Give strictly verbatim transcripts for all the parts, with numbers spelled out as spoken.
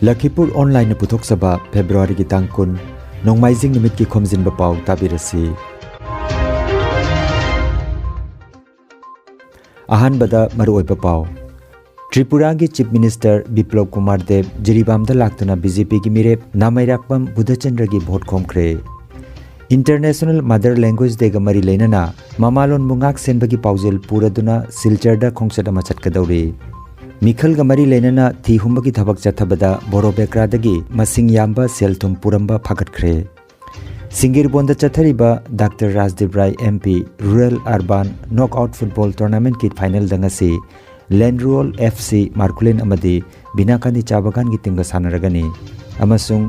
ꯂꯈꯤꯄꯨꯔ ꯑꯣꯟꯂꯥꯏꯟꯅ ꯄꯨꯊꯣꯛꯆꯕ ꯐꯦꯕ꯭ꯔꯨꯋꯥꯔꯤꯒꯤ ꯇꯥꯡ ꯀꯨꯟ, ꯅꯣꯡꯃꯥꯏꯖꯤꯡ ꯅꯨꯃꯤꯠꯀꯤ ꯈꯣꯝꯖꯤꯟꯕ ꯄꯥꯎ ꯇꯥꯕꯤꯔꯁꯤ꯫ ꯑꯍꯥꯟꯕꯗ ꯃꯔꯨꯑꯣꯏꯕ ꯄꯥꯎ꯫ ꯇ꯭ꯔꯤꯄꯨꯔꯥꯒꯤ ꯆꯤꯐ ꯃꯤꯅꯤꯁꯇꯔ ꯕꯤꯄ꯭ꯂꯕ ꯀꯨꯃꯥꯔ ꯗꯦꯕ ꯖꯤꯔꯤꯕꯥꯝꯗ ꯂꯥꯛꯇꯨꯅ ꯕꯤ ꯖꯦ ꯄꯤꯒꯤ ꯃꯤꯔꯦꯞ ꯅꯥꯃꯩꯔꯥꯛꯄꯝ ꯕꯨꯙꯆꯟꯗ꯭ꯔꯒꯤ ꯚꯣꯠ ꯈꯣꯝꯈ꯭ꯔꯦ꯫ ꯏꯟꯇꯔꯅꯦꯁꯅꯦꯜ ꯃꯗꯔ ꯂꯦꯡꯒ꯭ꯋꯦꯖ ꯗꯦꯒ ꯃꯔꯤ ꯂꯩꯅꯅ ꯃꯃꯥꯂꯣꯟꯕꯨ ꯉꯥꯛ ꯁꯦꯟꯕꯒꯤ ꯄꯥꯎꯖꯦꯜ ꯄꯨꯔꯗꯨꯅ ꯁꯤꯜꯆꯔꯗ ꯈꯣꯡꯆꯠ ꯑꯃ ꯆꯠꯀꯗꯧꯔꯤ꯫ ꯃꯤꯈꯜꯒ ꯃꯔꯤ ꯂꯩꯅꯅ ꯊꯤ ꯍꯨꯝꯕꯒꯤ ꯊꯕꯛ ꯆꯠꯊꯕꯗ ꯕꯣꯔꯣꯕꯦꯀ꯭ꯔꯥꯗꯒꯤ ꯃꯁꯤꯡ ꯌꯥꯝꯕ ꯁꯦꯜ ꯊꯨꯝ ꯄꯨꯔꯝꯕ ꯐꯥꯒꯠꯈ꯭ꯔꯦ꯫ ꯁꯤꯡꯒꯤꯔꯕꯣꯟꯗ ꯆꯠꯊꯔꯤꯕ doctor Rajdeep Rai M P rural urban knock out football ꯇꯣꯔꯅꯥꯃꯦꯟꯠꯀꯤ ꯐꯥꯏꯅꯦꯜꯗ ꯉꯁꯤ ꯂꯦꯟꯔꯨꯑꯣꯜ ꯑꯦꯐ ꯁꯤ ꯃꯥꯔꯀꯨꯂꯤꯟ ꯑꯃꯗꯤ ꯕꯤꯅꯥꯀꯥꯅꯤ ꯆꯥ ꯕꯒꯥꯟꯒꯤ ꯇꯤꯝꯒ ꯁꯥꯟꯅꯔꯒꯅꯤ꯫ ꯑꯃꯁꯨꯡ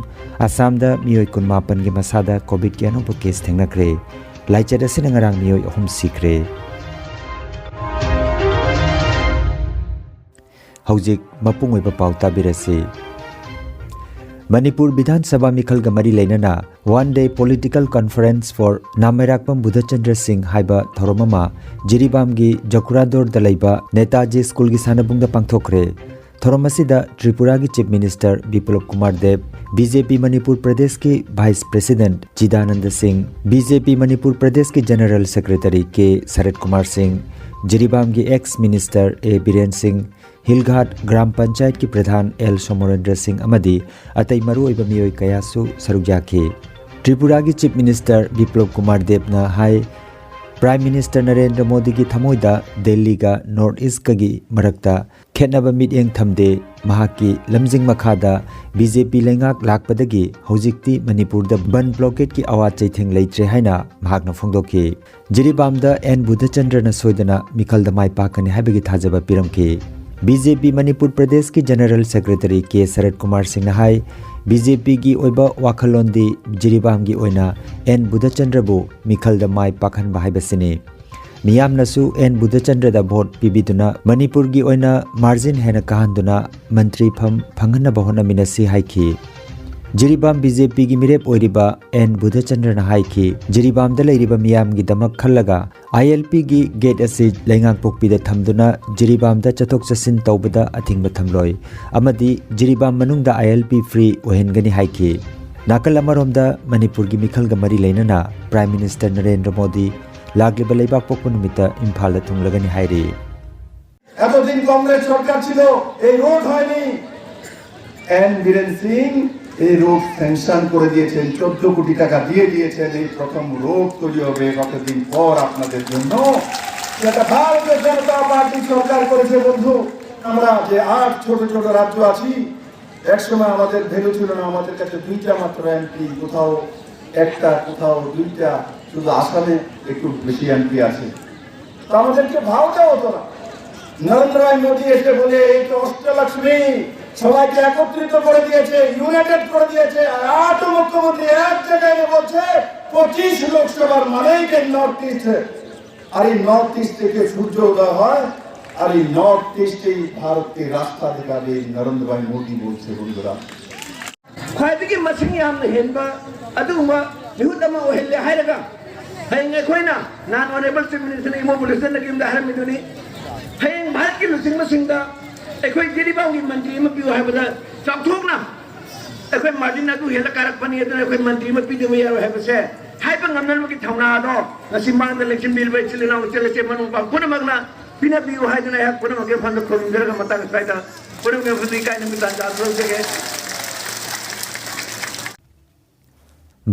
ꯑꯁꯥꯝꯗ ꯃꯤꯑꯣꯏ ꯀꯨꯟꯃꯥꯄꯟꯒꯤ ꯃꯁꯥꯗ ꯀꯣꯚꯤꯗꯀꯤ ꯑꯅꯧꯕ ꯀꯦꯁ ꯊꯦꯡꯅꯈ꯭ꯔꯦ꯫ ꯂꯥꯏꯆꯠ ꯑꯁꯤꯅ ꯉꯔꯥꯡ ꯃꯤꯑꯣꯏ ꯑꯍꯨꯝ ꯁꯤꯈ꯭ꯔꯦ꯫ ꯍꯧꯖꯤꯛ ꯃꯄꯨꯡ ꯑꯣꯏꯕ ꯄꯥꯎ ꯇꯥꯕꯤꯔꯁꯤ꯫ ꯃꯅꯤꯄꯨꯔ ꯕꯤꯙꯥꯟ ꯁꯚꯥ ꯃꯤꯈꯜꯒ ꯃꯔꯤ ꯂꯩꯅꯅ One Day Political Conference for ꯅꯥꯃꯩꯔꯥꯛꯄꯝ Budhachandra ꯁꯤꯡ ꯍꯥꯏꯕ ꯊꯧꯔꯝ ꯑꯃ ꯖꯤꯔꯤꯕꯥꯝꯒꯤ ꯖꯀꯨꯔꯥꯗꯣꯔꯗ ꯂꯩꯕ ꯅꯦꯇꯥꯖꯤ ꯁ꯭ꯀꯨꯜꯒꯤ ꯁꯥꯟꯅꯕꯨꯡꯗ ꯄꯥꯡꯊꯣꯛꯈ꯭ꯔꯦ꯫ ꯊꯧꯔꯝ ꯑꯁꯤꯗ ꯇ꯭ꯔꯤꯄꯨꯔꯥꯒꯤ ꯆꯤꯐ ꯃꯤꯅꯤꯁꯇꯔ ꯕꯤꯄ꯭ꯂꯕ ꯀꯨꯃꯥꯔ ꯗꯦꯕ, ꯕꯤ ꯖꯦ ꯄꯤ ꯃꯅꯤꯄꯨꯔ ꯄ꯭ꯔꯗꯦꯁꯀꯤ ꯚꯥꯏꯁ ꯄ꯭ꯔꯦꯁꯤꯗꯦꯟꯠ ꯆꯤꯗꯥꯅꯟꯗ ꯁꯤꯡ, ꯕꯤ ꯖꯦ ꯄꯤ ꯃꯅꯤꯄꯨꯔ ꯄ꯭ꯔꯗꯦꯁꯀꯤ ꯖꯦꯅꯔꯦꯜ ꯁꯦꯀ꯭ꯔꯦꯇꯔꯤ ꯀꯦ ꯁꯔꯠ ꯀꯨꯃꯥꯔ ꯁꯤꯡ, ꯖꯤꯔꯤꯕꯥꯝꯒꯤ ꯑꯦꯛꯁ ꯃꯤꯅꯤꯁꯇꯔ ꯑꯦ ꯕꯤꯔꯦꯟ ꯁꯤꯡ, ꯍꯤꯜꯘꯥꯠ ꯒ꯭ꯔꯥꯝ ꯄꯟꯆꯥꯌꯠꯀꯤ ꯄ꯭ꯔꯙꯥꯟ ꯑꯦꯜ ꯁꯣꯃꯣꯔꯦꯟꯗ꯭ꯔ ꯁꯤꯡ ꯑꯃꯗꯤ ꯑꯇꯩ ꯃꯔꯨꯑꯣꯏꯕ ꯃꯤꯑꯣꯏ ꯀꯌꯥꯁꯨ ꯁꯔꯨꯛ ꯌꯥꯈꯤ꯫ ꯇ꯭ꯔꯤꯄꯨꯔꯥꯒꯤ ꯆꯤꯐ ꯃꯤꯅꯤꯁꯇꯔ ꯕꯤꯄ꯭ꯂꯕ ꯀꯨꯃꯥꯔ ꯗꯦꯕꯅ ꯍꯥꯏ, ꯄ꯭ꯔꯥꯏꯝ ꯃꯤꯅꯤꯁꯇꯔ ꯅꯔꯦꯟꯗ꯭ꯔ ꯃꯣꯗꯤꯒꯤ ꯊꯃꯣꯏꯗ ꯗꯦꯜꯂꯤꯒ ꯅꯣꯔꯠ ꯏꯁ꯭ꯠꯀꯒꯤ ꯃꯔꯛꯇ ꯈꯦꯠꯅꯕ ꯃꯤꯠꯌꯦꯡ ꯊꯝꯗꯦ꯫ ꯃꯍꯥꯛꯀꯤ ꯂꯝꯖꯤꯡ ꯃꯈꯥꯗ ꯕꯤ ꯖꯦ ꯄꯤ ꯂꯩꯉꯥꯛ ꯂꯥꯛꯄꯗꯒꯤ ꯍꯧꯖꯤꯛꯇꯤ ꯃꯅꯤꯄꯨꯔꯗ ꯕꯟ ꯕ꯭ꯂꯣꯀꯦꯠꯀꯤ ꯑꯋꯥ ꯆꯩꯊꯦꯡ ꯂꯩꯇ꯭ꯔꯦ ꯍꯥꯏꯅ ꯃꯍꯥꯛꯅ ꯐꯣꯡꯗꯣꯛꯈꯤ꯫ ꯖꯤꯔꯤꯕꯥꯝꯗ ꯑꯦꯟ ꯕꯨꯙꯆꯟꯗ꯭ꯔꯅ ꯁꯣꯏꯗꯅ ꯃꯤꯈꯜꯗ ꯃꯥꯏ ꯄꯥꯛꯀꯅꯤ ꯍꯥꯏꯕꯒꯤ ꯊꯥꯖꯕ ꯄꯤꯔꯝꯈꯤ꯫ ꯕꯤ ꯖꯦ ꯄꯤ ꯃꯅꯤꯄꯨꯔ ꯄ꯭ꯔꯗꯦꯁꯀꯤ ꯖꯦꯅꯔꯦꯜ ꯁꯦꯀ꯭ꯔꯦꯇꯔꯤ ꯀꯦ ꯁꯔꯠ ꯀꯨꯃꯥꯔ ꯁꯤꯡꯅ ꯍꯥꯏ, ꯕꯤ ꯖꯦ ꯄꯤꯒꯤ ꯑꯣꯏꯕ ꯋꯥꯈꯜꯂꯣꯟꯗꯤ ꯖꯤꯔꯤꯕꯥꯝꯒꯤ ꯑꯣꯏꯅ ꯑꯦꯟ ꯕꯨꯙꯆꯟꯗ꯭ꯔꯕꯨ ꯃꯤꯈꯜꯗ ꯃꯥꯏ ꯄꯥꯛꯍꯟꯕ ꯍꯥꯏꯕꯁꯤꯅꯤ꯫ ꯃꯤꯌꯥꯝꯅꯁꯨ ꯑꯦꯟ ꯕꯨꯙꯆꯟꯗ꯭ꯔꯗ ꯚꯣꯠ ꯄꯤꯕꯤꯗꯨꯅ ꯃꯅꯤꯄꯨꯔꯒꯤ ꯑꯣꯏꯅ ꯃꯥꯔꯖꯤꯟ ꯍꯦꯟꯅ ꯀꯥꯍꯟꯗꯨꯅ ꯃꯟꯇ꯭ꯔꯤ ꯐꯝ ꯐꯪꯍꯟꯅꯕ ꯍꯣꯠꯅꯃꯤꯟꯅꯁꯤ ꯍꯥꯏꯈꯤ꯫ ꯖꯤꯔꯤꯕꯥꯝ ꯕꯤ ꯖꯦ ꯄꯤꯒꯤ ꯃꯤꯔꯦꯞ ꯑꯣꯏꯔꯤꯕ ꯑꯦꯟ ꯕꯨꯙꯆꯟꯗ꯭ꯔꯅ ꯍꯥꯏꯈꯤ, ꯖꯤꯔꯤꯕꯥꯝꯗ ꯂꯩꯔꯤꯕ ꯃꯤꯌꯥꯝꯒꯤꯗꯃꯛ ꯈꯜꯂꯒ ꯑꯥꯏ ꯑꯦꯜ ꯄꯤꯒꯤ ꯒꯦꯠ ꯑꯁꯤ ꯂꯩꯉꯥꯛꯄꯣꯛꯄꯤꯗ ꯊꯝꯗꯨꯅ ꯖꯤꯔꯤꯕꯥꯝꯗ ꯆꯠꯊꯣꯛ ꯆꯠꯁꯤꯟ ꯇꯧꯕꯗ ꯑꯊꯤꯡꯕ ꯊꯝꯂꯣꯏ ꯑꯃꯗꯤ ꯖꯤꯔꯤꯕꯥꯝ ꯃꯅꯨꯡꯗ ꯑꯥꯏ ꯑꯦꯜ ꯄꯤ ꯐ꯭ꯔꯤ ꯑꯣꯏꯍꯟꯒꯅꯤ ꯍꯥꯏꯈꯤ꯫ ꯅꯥꯀꯜ ꯑꯃꯔꯣꯝꯗ ꯃꯅꯤꯄꯨꯔꯒꯤ ꯃꯤꯈꯜꯒ ꯃꯔꯤ ꯂꯩꯅꯅ ꯄ꯭ꯔꯥꯏꯝ ꯃꯤꯅꯤꯁꯇꯔ ꯅꯔꯦꯟꯗ꯭ꯔ ꯃꯣꯗꯤ ꯂꯥꯛꯂꯤꯕ ꯂꯩꯕꯥꯛ ꯄꯣꯛꯄ ꯅꯨꯃꯤꯠꯇ ꯏꯝꯐꯥꯜꯗ ꯊꯨꯡꯂꯒꯅꯤ ꯍꯥꯏꯔꯤ꯫ এতদিন কংগ্রেস সরকার ছিল, এই রোড হয়নি। এন বীরেন সিং এই রোড স্যাংশন করে দিয়েছেন, চোদ্দ কোটি টাকা দিয়ে দিয়েছেন। এই প্রথম রোড তৈরি হবে কতদিন পর আপনাদের জন্য। সেটা ভারতীয় জনতা পার্টি সরকার করেছে বন্ধু। আমরা যে আট ছোট ছোট রাজ্য আছি, একসময় আমাদের ভ্যালু ছিল না, আমাদের কাছে দুইটা মাত্র এমপি, কোথাও একটা, কোথাও দুইটা, শুধু আসামে একটু বেশি এমপি আছে। তো আমাদেরকে ভাবতে হতো না। নরেন্দ্র ভাই মোদী এসে বলে, এই তো অষ্টলক্ষ্মী সবাইকে একত্রিত করে দিয়েছে, ইউনাইটেড করে দিয়েছে। আর আট মুখ্যমন্ত্রী এক জায়গায় এনে বলছে, পঁচিশ লোকসভার মানেই যে নর্থ ইস্ট, আর এই নর্থ ইস্ট থেকে সূর্য উদয় হয়, আর এই নর্থ ইস্টেই ভারতকে রাস্তা দেখাবে, নরেন্দ্র ভাই মোদী বলছে, বন্ধুরা। ꯈ꯭ꯋꯥꯏꯗꯒꯤ ꯃꯁꯤꯡ ꯌꯥꯝꯅ ꯍꯦꯟꯕ ꯑꯗꯨꯒꯨꯝꯕ ꯃꯤꯍꯨꯠ ꯑꯃ ꯑꯣꯏꯍꯜꯂꯦ ꯍꯥꯏꯔꯒ, ꯍꯌꯦꯡ ꯑꯩꯈꯣꯏꯅ, ꯅꯍꯥꯟ ꯑꯣꯅꯔꯦꯕꯜ ꯆꯤꯐ ꯃꯤꯅꯤꯁꯇꯔꯅ ꯏꯃꯣ ꯕꯨꯂꯦꯁꯟꯅ ꯀꯔꯤꯝꯇ ꯍꯥꯏꯔꯝꯃꯤꯗꯨꯅꯤ, ꯍꯌꯦꯡ ꯚꯥꯔꯠꯀꯤ ꯂꯨꯆꯤꯡꯕꯁꯤꯡꯗ ꯑꯩꯈꯣꯏ ꯖꯤꯔꯤꯕꯥꯝꯒꯤ ꯃꯟꯇ꯭ꯔꯤ ꯑꯃ ꯄꯤꯌꯨ ꯍꯥꯏꯕꯗ ꯆꯥꯎꯊꯣꯛꯅ ꯑꯩꯈꯣꯏ ꯃꯥꯔꯖꯤꯟ ꯑꯗꯨ ꯍꯦꯜꯂ ꯀꯥꯔꯛꯄꯅꯤ, ꯑꯗꯨꯅ ꯑꯩꯈꯣꯏ ꯃꯟꯇ꯭ꯔꯤ ꯑꯃ ꯄꯤꯗꯕ ꯌꯥꯔꯣꯏ ꯍꯥꯏꯕꯁꯦ ꯍꯥꯏꯕ ꯉꯝꯅꯅꯕꯒꯤ ꯊꯧꯅꯥ ꯑꯗꯣ ꯉꯁꯤ ꯃꯥꯡꯗ ꯂꯦꯡꯁꯤꯟꯕꯤꯔꯤꯕ ꯏꯆꯤꯜ ꯏꯅꯥꯎ, ꯏꯆꯦꯜ ꯏꯆꯦ, ꯃꯔꯨꯞ ꯃꯄꯥꯡ ꯄꯨꯝꯅꯃꯛꯅ ꯄꯤꯅꯕꯤꯌꯨ ꯍꯥꯏꯗꯨꯅ ꯑꯩꯍꯥꯛ ꯄꯨꯝꯅꯃꯛꯀꯤ ꯃꯐꯝꯗ ꯈꯨꯔꯨꯝꯖꯔꯒ ꯃꯇꯥꯡ ꯑꯁ꯭ꯋꯥꯏꯗ ꯄꯨꯝꯅꯃꯛꯀꯤ ꯃꯐꯝꯗ ꯏꯀꯥꯏꯅ ꯃꯤꯇꯥꯟ ꯇꯥꯊꯣꯛꯆꯒꯦ꯫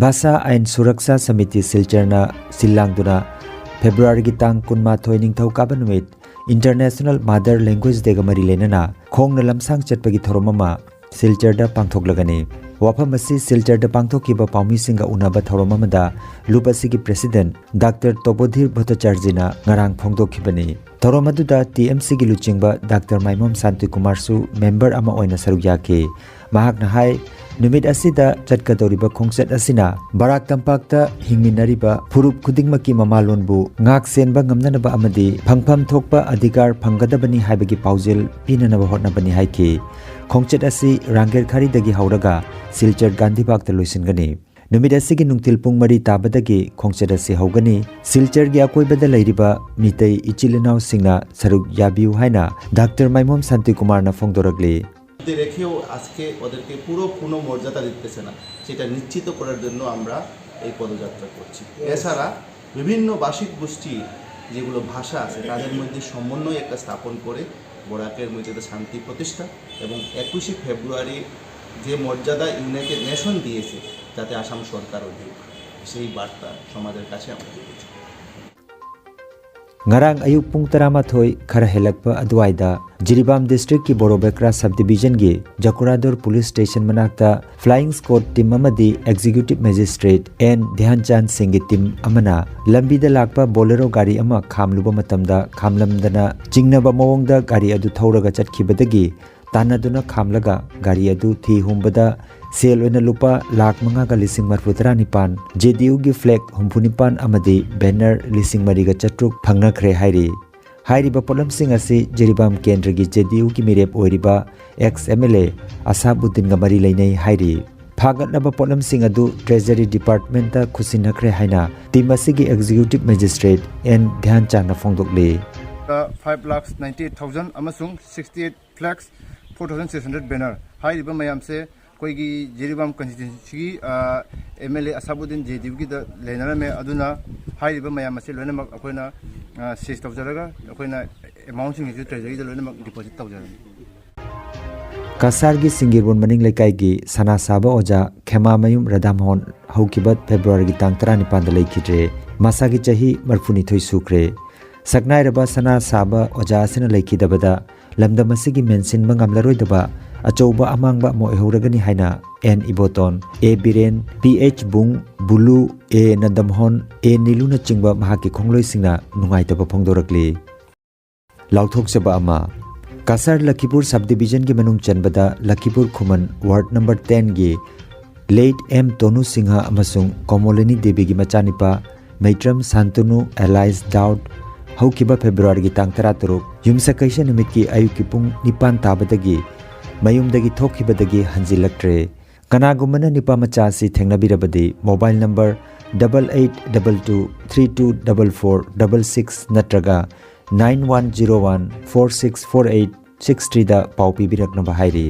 ꯚꯥꯁꯥ ꯑꯥꯏꯟ ꯁꯨꯔꯛꯁꯥ ꯁꯃꯤꯇꯤ ꯁꯤꯜꯆꯔꯅ ꯁꯤꯜ ꯂꯥꯡꯗꯨꯅ ꯐꯦꯕ꯭ꯔꯨꯋꯥꯔꯤꯒꯤ ꯇꯥꯡ ꯀꯨꯟꯃꯥꯊꯣꯏ ꯅꯤꯡꯊꯧꯀꯥꯕ ꯅꯨꯃꯤꯠ International Mother Language Day ꯒ ꯃꯔꯤ ꯂꯩꯅꯅ ꯈꯣꯡꯅ ꯂꯝꯁꯥꯡ ꯆꯠꯄꯒꯤ ꯊꯧꯔꯝ ꯑꯃ ꯁꯤꯜꯆꯔꯗ ꯄꯥꯡꯊꯣꯛꯂꯒꯅꯤ꯫ ꯋꯥꯐꯝ ꯑꯁꯤ ꯁꯤꯜꯆꯔꯗ ꯄꯥꯡꯊꯣꯛꯈꯤꯕ ꯄꯥꯎꯃꯤꯁꯤꯡꯒ ꯎꯅꯕ ꯊꯧꯔꯝ ꯑꯃꯗ ꯂꯨꯞ ꯑꯁꯤꯒꯤ ꯄ꯭ꯔꯦꯁꯤꯗꯦꯟꯠ ꯗꯥꯛꯇꯔ ꯇꯣꯕꯣꯙꯤꯔ ꯚꯠꯇꯥꯆꯥꯔꯖꯤꯅ ꯉꯔꯥꯡ ꯐꯣꯡꯗꯣꯛꯈꯤꯕꯅꯤ꯫ ꯊꯧꯔꯝ ꯑꯗꯨꯗ ꯇꯤ ꯑꯦꯝ ꯁꯤꯒꯤ ꯂꯨꯆꯤꯡꯕ ꯗꯥꯛꯇꯔ ꯃꯥꯏꯃꯣꯝ ꯁꯥꯟꯇꯤꯀꯨꯃꯥꯔꯁꯨ ꯃꯦꯝꯕꯔ ꯑꯃ ꯑꯣꯏꯅ ꯁꯔꯨꯛ ꯌꯥꯈꯤ꯫ ꯃꯍꯥꯛꯅ ꯍꯥꯏ, ꯅꯨꯃꯤꯠ ꯑꯁꯤꯗ ꯆꯠꯀꯗꯧꯔꯤꯕ ꯈꯣꯡꯆꯠ ꯑꯁꯤꯅ ꯕꯔꯥꯛ ꯇꯝꯄꯥꯛꯇ ꯍꯤꯡꯃꯤꯟꯅꯔꯤꯕ ꯐꯨꯔꯨꯞ ꯈꯨꯗꯤꯡꯃꯛꯀꯤ ꯃꯃꯥꯂꯣꯟꯕꯨ ꯉꯥꯛ ꯁꯦꯟꯕ ꯉꯝꯅꯅꯕ ꯑꯃꯗꯤ ꯐꯪꯐꯝ ꯊꯣꯛꯄ ꯑꯙꯤꯀꯥꯔ ꯐꯪꯒꯗꯕꯅꯤ ꯍꯥꯏꯕꯒꯤ ꯄꯥꯎꯖꯦꯜ ꯄꯤꯅꯅꯕ ꯍꯣꯠꯅꯕꯅꯤ ꯍꯥꯏꯈꯤ꯫ ꯈꯣꯡꯆꯠ ꯑꯁꯤ ꯔꯥꯡꯒꯦꯔ ꯈꯥꯔꯤꯗꯒꯤ ꯍꯧꯔꯒ ꯁꯤꯜꯆꯔ ꯒꯥꯟꯙꯤꯕꯥꯒꯇ ꯂꯣꯏꯁꯤꯟꯒꯅꯤ꯫ ꯅꯨꯃꯤꯠ ꯑꯁꯤꯒꯤ ꯅꯨꯡꯊꯤꯜ ꯄꯨꯡ ꯃꯔꯤ ꯇꯥꯕꯗꯒꯤ ꯈꯣꯡꯆꯠ ꯑꯁꯤ ꯍꯧꯒꯅꯤ꯫ ꯁꯤꯜꯆꯔꯒꯤ ꯑꯀꯣꯏꯕꯗ ꯂꯩꯔꯤꯕ ꯃꯤꯇꯩ ꯏꯆꯤꯜ ꯏꯅꯥꯎꯁꯤꯡꯅ ꯁꯔꯨꯛ ꯌꯥꯕꯤꯌꯨ ꯍꯥꯏꯅ ꯗꯥꯛꯇꯔ ꯃꯥꯏꯃꯣꯝ ꯁꯥꯟꯇꯤꯀꯨꯃꯥꯔꯅ ꯐꯣꯡꯗꯣꯔꯛꯂꯤ꯫ মধ্যে রেখেও আজকে ওদেরকে পুরো পূর্ণ মর্যাদা দিতেছে না, সেটা নিশ্চিত করার জন্য আমরা এই পদযাত্রা করছি। এছাড়া বিভিন্ন ভাষিক গোষ্ঠী যেগুলো ভাষা আছে, তাদের মধ্যে সমন্বয় একটা স্থাপন করে বরাকের মধ্যে একটা শান্তি প্রতিষ্ঠা এবং একুশে ফেব্রুয়ারি যে মর্যাদা ইউনাইটেড নেশন দিয়েছে, যাতে আসাম সরকারও দিক, সেই বার্তা সমাজের কাছে আমরা দিতে চাই। ꯉꯔꯥꯡ ꯑꯌꯨꯛ ꯄꯨꯡ ꯇꯔꯥꯃꯥꯊꯣꯏ ꯈꯔ ꯍꯦꯜꯂꯛꯄ ꯑꯗꯨꯋꯥꯏꯗ ꯖꯤꯔꯤꯕꯥꯝ ꯗꯤꯁꯇ꯭ꯔꯤꯛꯀꯤ ꯕꯣꯔꯣꯕꯦꯀ꯭ꯔꯥ ꯁꯕ ꯗꯤꯕꯤꯖꯟꯒꯤ ꯖꯀꯨꯔꯥꯗꯣꯔ ꯄꯨꯂꯤꯁ ꯁ꯭ꯇꯦꯁꯟ ꯃꯅꯥꯛꯇ ꯐ꯭ꯂꯥꯏꯌꯤꯡ ꯁ꯭ꯀꯣꯗ ꯇꯤꯝ ꯑꯃꯗꯤ ꯑꯦꯛꯖꯤꯀ꯭ꯌꯨꯇꯤꯚ ꯃꯦꯖꯤꯁꯇ꯭ꯔꯦꯠ ꯑꯦꯟ ꯙ꯭ꯌꯥꯟꯆꯥꯟ ꯁꯤꯡꯒꯤ ꯇꯤꯝ ꯑꯃꯅ ꯂꯝꯕꯤꯗ ꯂꯥꯛꯄ ꯕꯣꯂꯦꯔꯣ ꯒꯥꯔꯤ ꯑꯃ ꯈꯥꯝꯂꯨꯕ ꯃꯇꯝꯗ ꯈꯥꯝꯂꯝꯗꯅ ꯆꯤꯡꯅꯕ ꯃꯑꯣꯡꯗ ꯒꯥꯔꯤ ꯑꯗꯨ ꯊꯧꯔꯒ ꯆꯠꯈꯤꯕꯗꯒꯤ ꯇꯥꯟꯅꯗꯨꯅ ꯈꯥꯝꯂꯒ ꯒꯥꯔꯤ ꯑꯗꯨ ꯊꯤ ꯍꯨꯝꯕꯗ ꯁꯦꯜ ꯑꯣꯏꯅ ꯂꯨꯄꯥ ꯂꯥꯈ ꯃꯉꯥꯒ ꯂꯤꯁꯤꯡ ꯃꯔꯤꯐꯨ ꯇꯔꯥꯅꯤꯄꯥꯟ, ꯖꯦꯗꯤꯌꯨꯒꯤ ꯐ꯭ꯂꯦꯒ ꯍꯨꯝꯐꯨꯅꯤꯄꯥꯟ ꯑꯃꯗꯤ ꯕꯦꯅꯔ ꯂꯤꯁꯤꯡ ꯃꯔꯤꯒ ꯆꯥꯇ꯭ꯔꯨꯛ ꯐꯪꯅꯈ꯭ꯔꯦ ꯍꯥꯏꯔꯤ꯫ ꯍꯥꯏꯔꯤꯕ ꯄꯣꯠꯂꯝꯁꯤꯡ ꯑꯁꯤ ꯖꯤꯔꯤꯕꯥꯝ ꯀꯦꯟꯗ꯭ꯔꯒꯤ ꯖꯦꯗꯤꯌꯨꯒꯤ ꯃꯤꯔꯦꯞ ꯑꯣꯏꯔꯤꯕ ꯑꯦꯛꯁ ꯑꯦꯝ ꯑꯦꯜ ꯑꯦ ꯑꯁꯥꯕꯨꯗꯤꯟꯒ ꯃꯔꯤ ꯂꯩꯅꯩ ꯍꯥꯏꯔꯤ꯫ ꯐꯥꯒꯠꯂꯕ ꯄꯣꯠꯂꯝꯁꯤꯡ ꯑꯗꯨ ꯇ꯭ꯔꯦꯖꯔꯤ ꯗꯤꯄꯥꯔꯠꯃꯦꯟꯇ ꯈꯨꯠꯁꯤꯟꯅꯈ꯭ꯔꯦ ꯍꯥꯏꯅ ꯇꯤꯝ ꯑꯁꯤꯒꯤ ꯑꯦꯛꯖꯤꯀ꯭ꯌꯨꯇꯤꯚ ꯃꯦꯖꯤꯁꯇ꯭ꯔꯦꯠ ꯑꯦꯟ ꯙ꯭ꯌꯥꯟꯆꯥꯟꯅ ꯐꯣꯡꯗꯣꯛꯂꯤ꯫ Five lakh ninety eight thousand ꯑꯃꯁꯨꯡ sixty eight flex, four thousand six hundred banner ꯍꯥꯏꯔꯤꯕ ꯃꯌꯥꯝꯁꯦ ꯑꯩꯈꯣꯏꯒꯤ ꯖꯤꯔꯤꯕꯥꯝ ꯀꯟꯁꯇꯤꯇ꯭ꯋꯦꯟꯁꯤꯒꯤ M L A Asabuddin J D ꯌꯨꯒꯤꯗ ꯂꯩꯅꯔꯝꯃꯦ꯫ ꯑꯗꯨꯅ ꯍꯥꯏꯔꯤꯕ ꯃꯌꯥꯝ ꯑꯁꯤ ꯂꯣꯏꯅꯃꯛ ꯑꯩꯈꯣꯏꯅ ꯁꯤꯖ ꯇꯧꯖꯔꯒ ꯑꯩꯈꯣꯏꯅ ꯑꯦꯃꯥꯎꯟꯁꯤꯡꯁꯤꯁꯨ ꯇ꯭ꯔꯦꯖꯔꯤꯗ ꯂꯣꯏꯅꯃꯛ ꯗꯤꯄꯣꯖꯤꯠ ꯇꯧꯖꯔꯅꯤ꯫ ꯀꯁꯥꯔꯒꯤ ꯁꯤꯡꯒꯤꯔꯕꯣꯟ ꯃꯅꯤꯡ ꯂꯩꯀꯥꯏꯒꯤ ꯁꯅꯥ ꯁꯥꯕ ꯑꯣꯖꯥ ꯈꯦꯃꯥꯃꯌꯨꯝ ꯔꯥꯙꯥꯃꯣꯍꯟ ꯍꯧꯈꯤꯕ ꯐꯦꯕ꯭ꯔꯨꯋꯥꯔꯤꯒꯤ ꯇꯥꯡ ꯇꯔꯥꯅꯤꯄꯥꯟꯗ ꯂꯩꯈꯤꯗ꯭ꯔꯦ꯫ ꯃꯁꯥꯒꯤ ꯆꯍꯤ ꯃꯔꯤꯐꯨꯅꯤꯊꯣꯏ ꯁꯨꯈ꯭ꯔꯦ꯫ ꯁꯛꯅꯥꯏꯔꯕ ꯁꯅꯥ ꯁꯥꯕ ꯑꯣꯖꯥ ꯑꯁꯤꯅ ꯂꯩꯈꯤꯗꯕꯗ ꯂꯝꯗꯝ ꯑꯁꯤꯒꯤ ꯃꯦꯟꯁꯤꯟꯕ ꯉꯝꯂꯔꯣꯏꯗꯕ ꯑꯆꯧꯕ ꯑꯃꯥꯡꯕ ꯑꯃ ꯑꯣꯏꯍꯧꯔꯒꯅꯤ ꯍꯥꯏꯅ N Iboton, A Biren, P H Bung, Bulu, A Nandamohan, A ꯅꯤꯂꯨꯅꯆꯤꯡꯕ ꯃꯍꯥꯛꯀꯤ ꯈꯣꯡꯂꯣꯏꯁꯤꯡꯅ ꯅꯨꯡꯉꯥꯏꯇꯕ ꯐꯣꯡꯗꯣꯔꯛꯂꯤ꯫ ꯂꯥꯎꯊꯣꯛꯆꯕ ꯑꯃ, ꯀꯁꯥꯔ ꯂꯈꯤꯄꯨꯔ ꯁꯕ ꯗꯤꯕꯤꯖꯟꯒꯤ ꯃꯅꯨꯡ ꯆꯟꯕꯗ ꯂꯈꯤꯄꯨꯔ ꯈꯨꯃꯟ ꯋꯥꯔꯗ ꯅꯝꯕꯔ ꯇꯦꯟꯒꯤ ꯂꯦꯠ ꯑꯦꯝ ꯇꯣꯅꯨ ꯁꯤꯡꯍ ꯑꯃꯁꯨꯡ ꯀꯣꯃꯣꯂꯤꯅꯤ ꯗꯦꯕꯤꯒꯤ ꯃꯆꯥꯅꯤꯄꯥ ꯃꯩꯇ꯭ꯔꯝ ꯁꯥꯟꯇꯅꯨ ꯑꯦꯂꯥꯏꯁ ꯗꯥꯎꯗ ꯍꯧꯈꯤꯕ ꯐꯦꯕ꯭ꯔꯨꯋꯥꯔꯤꯒꯤ ꯇꯥꯡ ꯇꯔꯥꯇꯔꯨꯛ ꯌꯨꯝꯁꯀꯩꯁ ꯅꯨꯃꯤꯠꯀꯤ ꯑꯌꯨꯛꯀꯤ ꯄꯨꯡ ꯅꯤꯄꯥꯟ ꯇꯥꯕꯗꯒꯤ ꯃꯌꯨꯝꯗꯒꯤ ꯊꯣꯛꯈꯤꯕꯗꯒꯤ ꯍꯟꯖꯤꯜꯂꯛꯇ꯭ꯔꯦ꯫ ꯀꯅꯥꯒꯨꯝꯕꯅ ꯅꯤꯄꯥ ꯃꯆꯥ ꯑꯁꯤ ꯊꯦꯡꯅꯕꯤꯔꯕꯗꯤ mobile number double eight double two three two double four double six ꯅꯠꯇ꯭ꯔꯒ nine one zero one four six four eight six three ꯗ ꯄꯥꯎ ꯄꯤꯕꯤꯔꯛꯅꯕ ꯍꯥꯏꯔꯤ꯫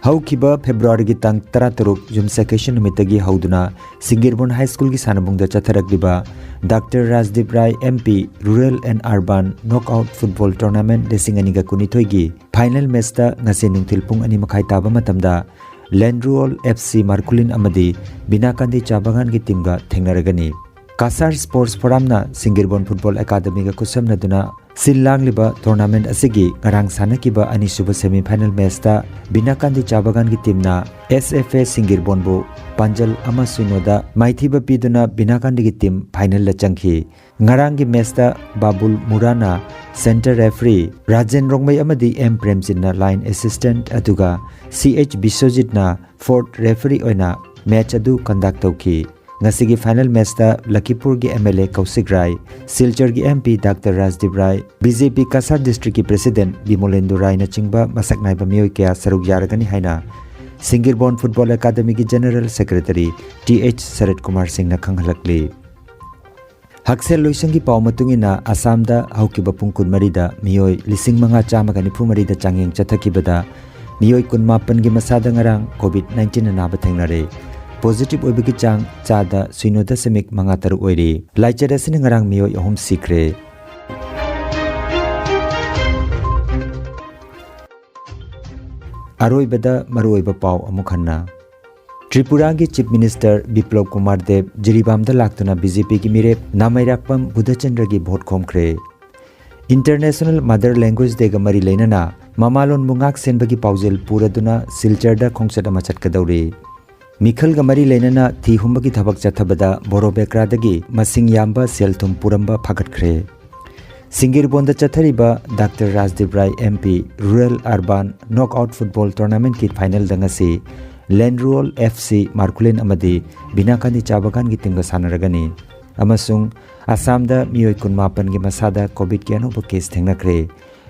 ꯍꯧꯈꯤꯕ ꯐꯦꯕ꯭ꯔꯨꯋꯥꯔꯤꯒꯤ ꯇꯥꯡ ꯇꯔꯥꯇꯔꯨꯛ ꯌꯨꯝꯁꯀꯩꯁ ꯅꯨꯃꯤꯠꯇꯒꯤ ꯍꯧꯗꯨꯅ ꯁꯤꯡꯒꯤꯔꯕꯣꯟ ꯍꯥꯏ ꯁ꯭ꯀꯨꯜꯒꯤ ꯁꯥꯟꯅꯕꯨꯡꯗ ꯆꯠꯊꯔꯛꯂꯤꯕ doctor Rajdeep Rai M P rural and urban knockout football tournament ꯂꯤꯁꯤꯡ ꯑꯅꯤꯒ ꯀꯨꯟꯅꯤꯊꯣꯏꯒꯤ ꯐꯥꯏꯅꯦꯜ ꯃꯦꯆꯇ ꯉꯁꯤ ꯅꯨꯡꯊꯤꯜ ꯄꯨꯡ ꯑꯅꯤ ꯃꯈꯥꯏ ꯇꯥꯕ ꯃꯇꯝꯗ ꯂꯦꯟꯗ꯭ꯔꯨꯑꯣꯜ ꯑꯦꯐ ꯁꯤ ꯃꯥꯔꯀꯨꯂꯤꯟ ꯑꯃꯗꯤ ꯕꯤꯅꯥꯀꯥꯟꯗꯤ ꯆꯥ ꯕꯒꯥꯟꯒꯤ ꯇꯤꯝꯒ ꯊꯦꯡꯅꯔꯒꯅꯤ꯫ ꯀꯁꯥꯔ ꯁ꯭ꯄꯣꯔꯠꯁ ꯐꯣꯔꯝꯅ ꯁꯤꯡꯒꯤꯔꯕꯣꯟ ꯐꯨꯠꯕꯣꯜ ꯑꯦꯀꯥꯗꯃꯤꯒ ꯈꯨꯠꯁꯝꯅꯗꯨꯅ ꯁꯤꯜ ꯂꯥꯡꯂꯤꯕ ꯇꯣꯔꯅꯥꯃꯦꯟꯠ ꯑꯁꯤꯒꯤ ꯉꯔꯥꯡ ꯁꯥꯟꯅꯈꯤꯕ ꯑꯅꯤꯁꯨꯕ ꯁꯦꯃꯤ ꯐꯥꯏꯅꯦꯜ ꯃꯦꯆꯇ ꯕꯤꯅꯥꯀꯥꯟꯗꯤ ꯆꯥ ꯕꯒꯥꯟꯒꯤ ꯇꯤꯝꯅ ꯑꯦꯁ ꯑꯦꯐ ꯑꯦ ꯁꯤꯡꯒꯤꯔꯕꯣꯟꯕꯨ ꯄꯥꯟꯖꯜ ꯑꯃ ꯁꯤꯅꯣꯗ ꯃꯥꯏꯊꯤꯕ ꯄꯤꯗꯨꯅ ꯕꯤꯅꯥꯀꯥꯟꯗꯤꯒꯤ ꯇꯤꯝ ꯐꯥꯏꯅꯦꯜꯗ ꯆꯪꯈꯤ꯫ ꯉꯔꯥꯡꯒꯤ ꯃꯦꯆꯇ ꯕꯥꯕꯨꯜ ꯃꯨꯔꯥꯅ ꯁꯦꯟꯇꯔ ꯔꯦꯐ꯭ꯔꯤ, ꯔꯥꯖꯦꯟ ꯔꯣꯡꯃꯩ ꯑꯃꯗꯤ ꯑꯦꯝ ꯄ꯭ꯔꯦꯝꯖꯤꯠꯅ ꯂꯥꯏꯟ ꯑꯦꯁꯤꯁꯇꯦꯟꯠ, ꯑꯗꯨꯒ ꯁꯤ ꯑꯩꯆ ꯕꯤꯁ꯭ꯋꯖꯤꯠꯅ ꯐꯣꯔꯠ ꯔꯦꯐ꯭ꯔꯤ ꯑꯣꯏꯅ ꯃꯦꯆ ꯑꯗꯨ ꯀꯟꯗꯛ ꯇꯧꯈꯤ꯫ ꯉꯁꯤꯒꯤ ꯐꯥꯏꯅꯦꯜ ꯃꯦꯆꯇ ꯂꯈꯤꯄꯨꯔꯒꯤ M L A Koushik Rai, ꯁꯤꯜꯆꯔꯒꯤ M P doctor Rajdeep Rai, B J P Cachar ꯗꯤꯁꯇ꯭ꯔꯤꯛꯀꯤ ꯄ꯭ꯔꯦꯁꯤꯗꯦꯟꯠ ꯕꯤꯃꯣꯂꯦꯟꯗꯨ ꯔꯥꯏꯅꯆꯤꯡꯕ ꯃꯁꯛ ꯅꯥꯏꯕ ꯃꯤꯑꯣꯏ ꯀꯌꯥ ꯁꯔꯨꯛ ꯌꯥꯔꯒꯅꯤ ꯍꯥꯏꯅ ꯁꯤꯡꯒꯤꯔꯕꯣꯟ ꯐꯨꯠꯕꯣꯜ ꯑꯦꯀꯥꯗꯃꯤꯒꯤ general secretary T H Sarat Kumar ꯁꯤꯡꯅ ꯈꯪꯍꯜꯂꯛꯂꯤ꯫ ꯍꯛꯁꯦꯜ ꯂꯣꯏꯁꯪꯒꯤ ꯄꯥꯎ ꯃꯇꯨꯡ ꯏꯟꯅ, ꯑꯁꯥꯝꯗ ꯍꯧꯈꯤꯕ ꯄꯨꯡ ꯀꯨꯟꯃꯔꯤꯗ ꯃꯤꯑꯣꯏ ꯂꯤꯁꯤꯡ ꯃꯉꯥ ꯆꯥꯝꯃꯒ ꯅꯤꯐꯨ ꯃꯔꯤꯗ ꯆꯥꯡꯌꯦꯡ ꯆꯠꯊꯈꯤꯕꯗ, ꯃꯤꯑꯣꯏ ꯀꯨꯟꯃꯥꯄꯟꯒꯤ ꯃꯁꯥꯗ ꯉꯔꯥꯡ ꯀꯣꯚꯤꯗ ꯅꯥꯏꯟꯇꯤꯟ ꯑꯅꯥꯕ ꯊꯦꯡꯅꯔꯦ꯫ ꯄꯣꯖꯤꯇꯤꯚ ꯑꯣꯏꯕꯒꯤ ꯆꯥꯡ ꯆꯥꯗ ꯁꯤꯅꯣ ꯗꯁꯃꯤꯛ ꯃꯉꯥ ꯇꯔꯨꯛ ꯑꯣꯏꯔꯤ꯫ ꯂꯥꯏꯆꯠ ꯑꯁꯤꯅ ꯉꯔꯥꯡ ꯃꯤꯑꯣꯏ ꯑꯍꯨꯝ ꯁꯤꯈ꯭ꯔꯦ꯫ ꯑꯔꯣꯏꯕꯗ ꯃꯔꯨꯑꯣꯏꯕ ꯄꯥꯎ ꯑꯃꯨꯛ ꯍꯟꯅ꯫ ꯇ꯭ꯔꯤꯄꯨꯔꯥꯒꯤ ꯆꯤꯐ ꯃꯤꯅꯤꯁꯇꯔ ꯕꯤꯄ꯭ꯂꯕ ꯀꯨꯃꯥꯔ ꯗꯦꯕ ꯖꯤꯔꯤꯕꯥꯝꯗ ꯂꯥꯛꯇꯨꯅ ꯕꯤ ꯖꯦ ꯄꯤꯒꯤ ꯃꯤꯔꯦꯞ ꯅꯥꯃꯩꯔꯥꯛꯄꯝ ꯕꯨꯙꯆꯟꯗ꯭ꯔꯒꯤ ꯚꯣꯠ ꯈꯣꯝꯈ꯭ꯔꯦ꯫ ꯏꯟꯇꯔꯅꯦꯁꯅꯦꯜ ꯃꯗꯔ ꯂꯦꯡꯒ꯭ꯋꯦꯖ ꯗꯦꯒ ꯃꯔꯤ ꯂꯩꯅꯅ ꯃꯃꯥꯂꯣꯟꯕꯨ ꯉꯥꯛ ꯁꯦꯟꯕꯒꯤ ꯄꯥꯎꯖꯦꯜ ꯄꯨꯔꯗꯨꯅ ꯁꯤꯜꯆꯔꯗ ꯈꯣꯡꯆꯠ ꯑꯃ ꯆꯠꯀꯗꯧꯔꯤ꯫ ꯃꯤꯈꯜꯒ ꯃꯔꯤ ꯂꯩꯅꯅ ꯊꯤ ꯍꯨꯝꯕꯒꯤ ꯊꯕꯛ ꯆꯠꯊꯕꯗ ꯕꯣꯔꯣ ꯕꯦꯀ꯭ꯔꯥꯗꯒꯤ ꯃꯁꯤꯡ ꯌꯥꯝꯕ ꯁꯦꯜ ꯊꯨꯝ ꯄꯨꯔꯝꯕ ꯐꯥꯒꯠꯈ꯭ꯔꯦ꯫ ꯁꯤꯡꯒꯤꯔꯕꯣꯟꯗ ꯆꯠꯊꯔꯤꯕ ꯗꯥꯛꯇꯔ ꯔꯥꯖꯗꯤꯞ ꯔꯥꯏ M P Rural Urban Knockout Football Tournamentꯀꯤ finalꯗ ꯉꯁꯤ ꯂꯦꯟꯔꯨꯋꯣꯜ F C ꯃꯥꯔꯀꯨꯂꯤꯟ ꯑꯃꯗꯤ ꯕꯤꯅꯥꯀꯥꯅꯤ ꯆꯥ ꯕꯒꯥꯟꯒꯤ teamꯒ ꯁꯥꯟꯅꯔꯒꯅꯤ꯫ ꯑꯃꯁꯨꯡ ꯑꯁꯥꯝꯗ ꯃꯤꯑꯣꯏ ꯀꯨꯟꯃꯥꯄꯟꯒꯤ ꯃꯁꯥꯗ COVIDꯀꯤ ꯑꯅꯧꯕ case ꯊꯦꯡꯅꯈ꯭ꯔꯦ꯫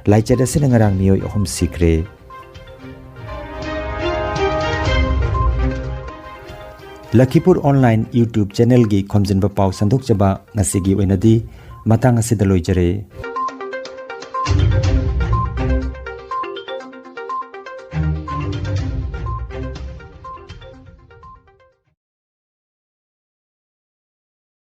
ꯂꯥꯏꯆꯠ ꯑꯁꯤꯅ ꯉꯔꯥꯡ ꯃꯤꯑꯣꯏ ꯑꯍꯨꯝ ꯁꯤꯈ꯭ꯔꯦ꯫ ꯂꯈꯤꯄꯨꯔ online YouTube channelꯒꯤ ꯈꯣꯝꯖꯤꯟꯕ ꯄꯥꯎ ꯁꯟꯗꯣꯛꯆꯕ ꯉꯁꯤꯒꯤ ꯑꯣꯏꯅꯗꯤ ꯃꯇꯥꯡ ꯑꯁꯤꯗ ꯂꯣꯏꯖꯔꯦ꯫